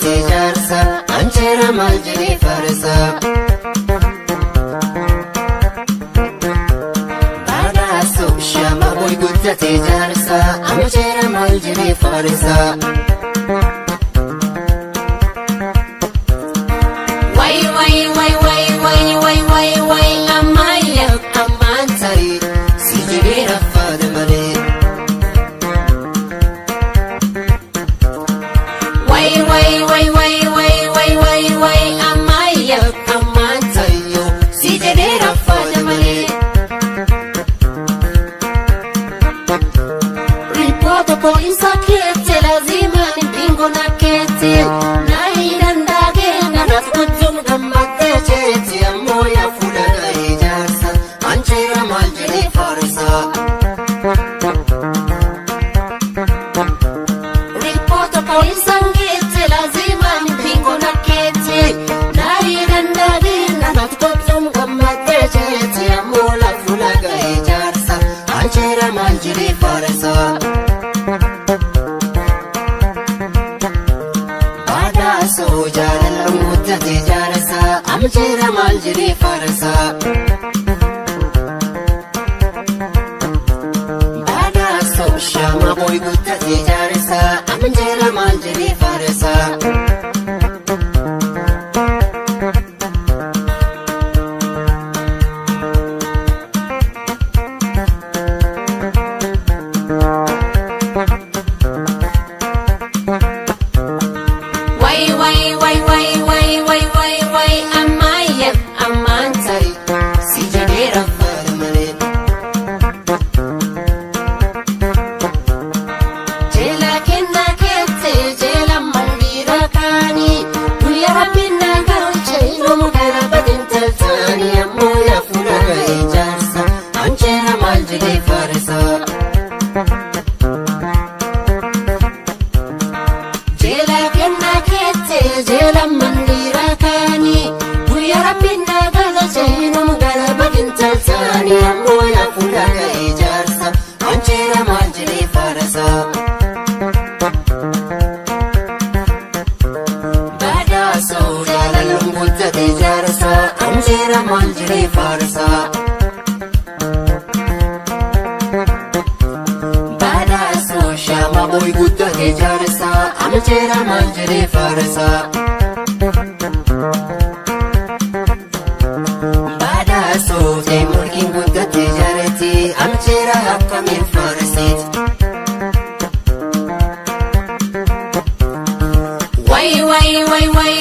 Guddatee jaarsa, anjeera maal jedhee faarsa. Badhaasoo shama boy guddatee jaarsa, anjeera maal jedhee faarsa. Wai wai wai wai wai wai wai wai ammayya. Ammaan tarii si jedhee raffaada malee. Wai wai wai wai wai wai wai wai ammayya. Ammaan tariyyoo si jedhee raffaada malee. Ripoota poolisa keette lazimaan pingona keette naayidan daagee nanaaf gochuun Gammattee jeetti ammoo yaa fuula ga'ee jaarsa, anjeera maal jedhee faarsa. Ripoota poolisan keette lazimaan pingona keette naayidan daagee nanaaf gochuun Gammattee jeetti ammoo yaa fuula ga'ee jaarsa, anjeera maal jedhee faarsa. Badhaasoo jaalalluun guddatee jaarsa, anjeera maal jedhee faarsa. Badhaasoo shama boy guddatee jaarsa, anjeera maal jedhee faarsa. Wai wai wai wai wai wai wai wai ammayya. Ammaan tarii si jedhee raffaadha malee. Jeela kennaa keette jeela mandiira kaanii guyyaa rabbiin na galche Noomu gara badin taltaanii ammoo yaa fuula ga'ee jaarsa, anjeera maal jedhee faarsa. Jeela kennaa keette jeela mandiira kaanii guyyaa rabbiin na galche Noomu gara badin taltaanii ammoo yaa fuula ga'ee jaarsa, anjeera maal jedhee faarsa. Badhaasoo jaalalluun guddatee jaarsa, anjeera maal jedhee faarsa. Badhaasoo shama boy guddatee jaarsa, anjeera maal jedhee faarsa. Badhaasoo teemurkiin guddatee jaarti, anjeera akkamiin faarsiiti. Wai wai wai wai